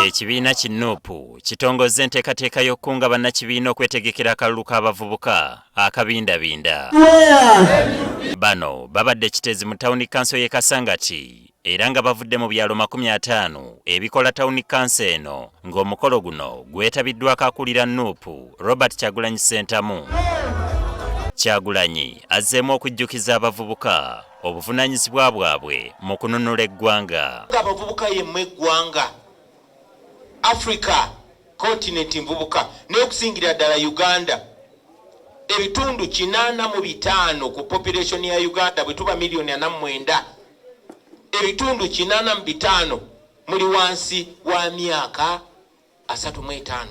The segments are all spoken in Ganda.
Ekibiina ki NUP kitongozza enteekateeka y'okukunga bannakibiina okwetegekera akalulu k'abavubuka akabindabinda. Bano babadde Kiteezi mu tawuni kanso y'e Kasangati era nga bavudde mu byalo 50 ebikola tawuni kanso eno, ng'omukolo guno gwetabiddwako akulira NUP Robert Kyagulanyi Ssentamu. Kyagulanyi azzeemu okujjukiza abavubuka obuvunaanyizibwa bwabwe mu kununula eggwanga. Abavubuka yemmwe eggwanga, Africa continent nvubuka, naye okusingira ddala Uganda. Ebitundu 85 ku population ya Uganda, bwe tuba miliyoni 49, ebitundu 85 muli wansi wa myaka 35.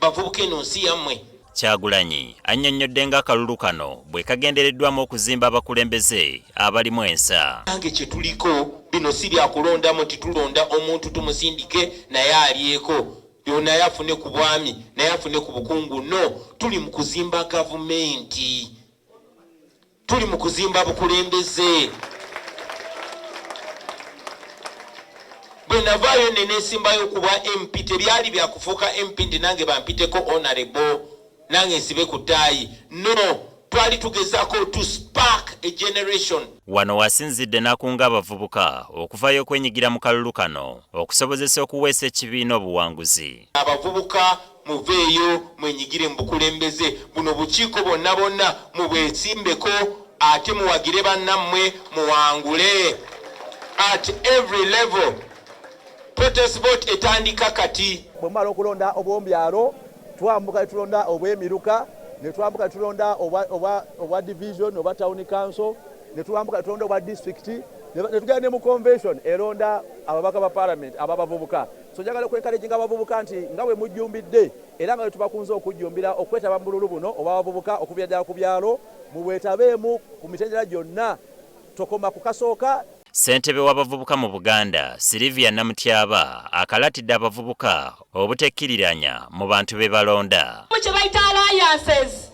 Bavubuka, eno nsi yammwe. Kyagulanyi annyonnyodde ng'akalulu kano bwe kagendereddwamu okuzimba abakulembeze abalimu ensa. Nange kye tuliko bino si byakulondamu nti tulonda omuntu tumusindike naye alyeko, naye afune ku bwami, naye afune ku bukungu. No, tuli mu kuzimba gavumenti, tuli mu kuzimba bukulembeze. Bwe navaayo ne neesimbayo ku bwa MP, tebyali byakufuuka MP nti nange bampiteko honorable, nange nsibe ku ttaayi. No, twali tugezaako to spark a generation. Wano wasinzidde n'akunga abavubuka okuvaayo okwenyigira mu kalulu kano okusobozesa okuweesa ekibiina obuwanguzi. Abavubuka, muveeyo mwenyigire mu bukulembeze buno. Bukiiko bonna bonna mubwesimbeko, ate muwagire bannammwe, muwangule at every level. Protest vote etandika kati. Bwe mumala okulonda obw'omubyalo, twambuka ne tulonda obw'emiruka, ne twambuka ne tulonda obwa division oba town council, ne twambuka ne tulonda obwa district, ne tugenda ne mu convention eronda ababaka ba parliament ababavubuka. So njagala okwencouraginga abavubuka nti nga bwe mujjumbidde era nga bwe tubakunze okujjumbira okwetaba mu bululu buno obw'abavubuka okuvira ddala ku byalo, mubwetabeemu ku mitendera gyonna, tokoma ku kasooka. Ssentebe w'abavubuka mu Buganda, Silivia Namutyaba, akalatidde abavubuka obutekkiriranya mu bantu be balonda. Kye bayita alliances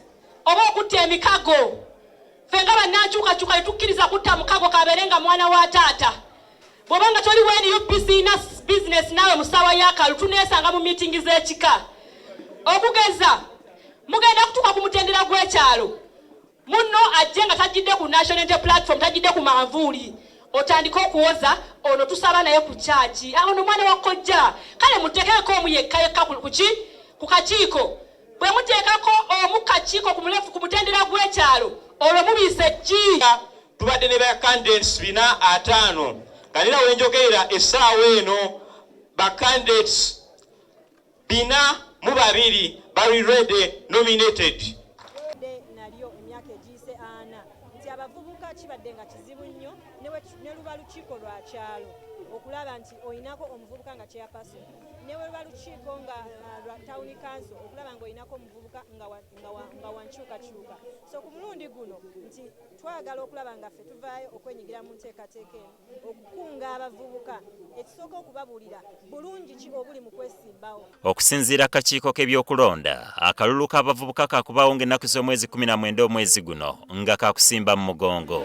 oba okutta emikago, ffe nga bannankyukakyuka tetukkiriza kutta mukago, kabeere nga mwana wa taata. Bw'oba nga toli wa NUP, siina bizinesi naawe. Mu ssaawa y'akalulu tuneesanga mu miitingi z'ekika. Okugeza, mugenda kutuuka ku mutendera gw'ekyalo, munno ajje nga tajjidde ku National Unity Platform, tajjidde ku manvuuli, otandike okuwoza ono tusaba naye ku kyaki, ono mwana wa kojja. Kale muteekeko omu yekka yekka kuki ku kakiiko. Bwe muteekako omu kakiiko ku mulefu ku mutendera gw'ekyalo, olwo mubiise ki? Tubadde ne ba candidates 450, nga nera wenjogerera essaawa eno ba candidates 402 bali ready, nominated. Nalyo emyaka egiyise 40 nti abavubuka kibadde nga kizibu nnyo ne luba lukiiko lwa kyalo okulaba nti oyinako omuvubuka nga chairperson, ne we luba lukiiko nga lwa town council okulaba nga oyinako omuvubuka nga wankyukakyuka. So ku mulundi guno nti twagala okulaba nga ffe tuvaayo okwenyigira mu nteekateeka eno okukunga abavubuka, ekisooka okubabuulira bulungi ki obuli mu kwesimbawo. Okusinziira kakiiko k'ebyokulonda, akalulu k'abavubuka kakubaawo ng'ennaku z'omwezi 19 omwezi guno, nga kakusimba mu mugongo.